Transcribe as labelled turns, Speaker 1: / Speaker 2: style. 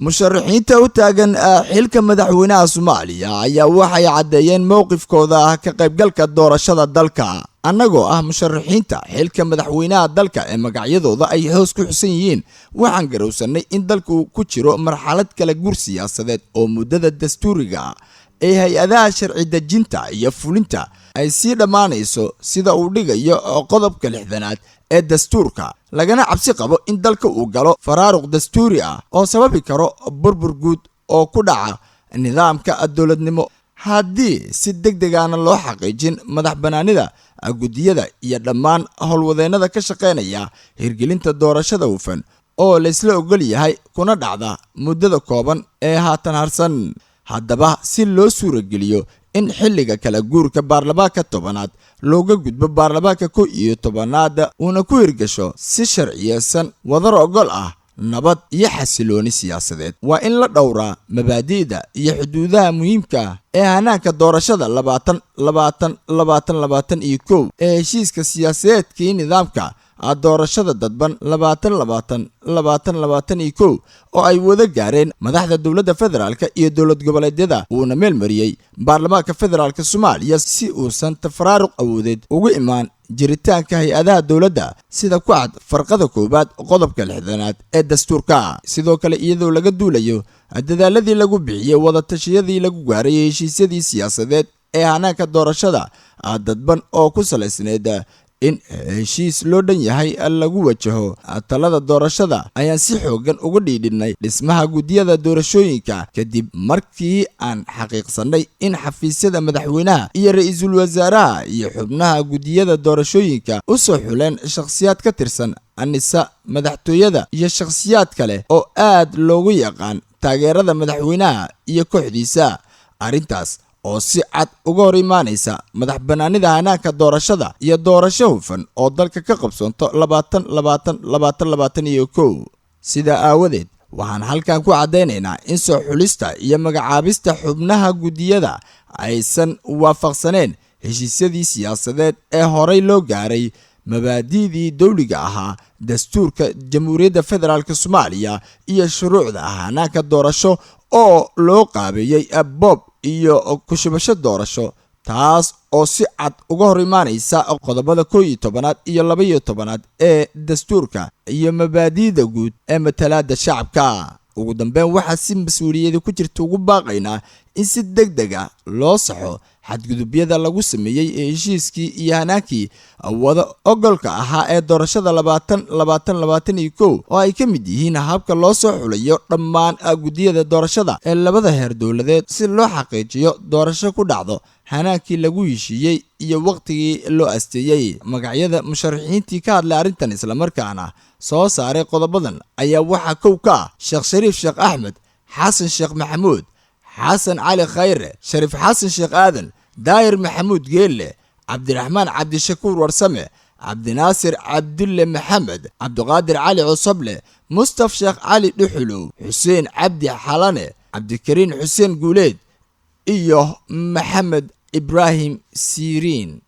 Speaker 1: Musharaxiinta u taagan xilka madaxweynaha Soomaaliya ayaa waxay caddeeyeen mowqifkooda ah ka qaybgalka doorashada dalka. Annagoo ah musharaxiinta xilka madaxweynaha dalka ee magacyadooda ay hoos ku xusan yihiin, waxaan garowsannay in dalku ku jiro marxalad kala guur siyaasadeed oo muddada dastuuriga ah ee hay-adaha sharci dejinta iyo fulinta ay sii dhammaanayso, sida uu dhigayo qodobka 60aad ee dastuurka, lagana cabsi qabo in dalka uu galo faraaruq dastuuri ah oo sababi karo burbur guud oo ku dhaca nidaamka dowladnimo haddii si deg degaana loo xaqiijin madax bannaanida guddiyada iyo dhammaan howlwadeennada ka shaqaynaya hirgelinta doorashada hufan oo laysla ogol yahay kuna dhacda muddada kooban ee haatan harsan. Haddaba, si loo suurageliyo in xilliga kala guurka baarlamaanka 10aad looga gudbo baarlamaanka 11aad uuna ku hirgasho si sharciyeysan, wadar ogol ah, nabad iyo xasilooni siyaasadeed, waa in la dhowraa mabaadi'da iyo xuduudaha muhiimka ah ee hanaanka doorashada 2020 2021 ee heshiiska siyaasadeedkii nidaamka doorashada dadban 2020 2021 oo ay wada gaareen madaxda dowladda federaalka iyo dowlad goboleedyada, uuna meel mariyey baarlamaanka federaalka Soomaaliya, si uusan tafaraaruq awoodeed ugu imaan jiritaanka hay-adaha dowladda, sida ku cad farqada 1aad qodobka 60aad ee dastuurka. Sidoo kale, iyadoo laga duulayo dadaaladii lagu bixiyey wadatashiyadii lagu gaaray heshiisyadii siyaasadeed ee hanaanka doorashada dadban oo ku salaysneed in heshiis loo dhan yahay lagu wajaho talada doorashada, ayaan si xoogan uga dhiidhinay dhismaha guddiyada doorashooyinka, kadib markii aan xaqiiqsannay in xafiisyada madaxweynaha iyo ra-iisul wasaaraha iyo xubnaha guddiyada doorashooyinka u soo xuleen shakhsiyaad ka tirsan anisa, madaxtooyada iyo shakhsiyaad kale oo aad loogu yaqaan taageerada madaxweynaha iyo kooxdiisa, arrintaas oo si cad uga hor imaanaysa madax bannaanida hanaanka doorashada iyo doorasho hufan oo dalka ka qabsoonto 2020 2021. Sidaa aawadeed, waxaan halkan ku caddaynaynaa in soo xulista iyo magacaabista xubnaha guddiyada aysan waafaqsaneen heshiisyadii siyaasadeed ee horey loo gaaray, mabaadi'dii dowliga ahaa, dastuurka Jamhuuriyadda Federaalka Soomaaliya iyo shuruucda hanaanka doorasho oo loo qaabeeyey boob iyo kushubasho doorasho, taas oo si cad uga hor imaanaysa qodobada 11aad iyo 12aad ee dastuurka iyo mabaadi'da guud ee matalaada shacabka. Ugu dambeyn, waxaa si mas-uuliyada ku jirta ugu baaqaynaa in si deg deg ah loo saxo xadgudubyada lagu sameeyey ee heshiiskii iyo hanaankii wada ogolka ahaa ee doorashada 2020 2021, oo ay ka mid yihiin habka loo soo xulayo dhammaan guddiyada doorashada ee labada heer dowladeed, si loo xaqiijiyo doorasho ku dhacdo hanaankii lagu heshiiyey iyo wakhtigii loo asteeyey. Magacyada musharaxiintii ka hadlay arrintan islamarkaana soo saaray qodobadan ayaa waxaa kow ka ah Sheekh Shariif Sheekh Axmed, Xasan Sheekh Maxamuud, Xasan Cali Khayre, Shariif Xasan Sheekh Aadan, Daahir Maxamuud Geelle, Cabdiraxmaan Cabdishakuur Warsame, Cabdinaasir Cabdulle Maxamed, Cabdiqaadir Cali Cusoble, Mustaf Sheekh Cali Dhuxulow, Xuseen Cabdi Xalane, Cabdikariin Xuseen Guuleed iyo Maxamed Ibraahim Siiriin.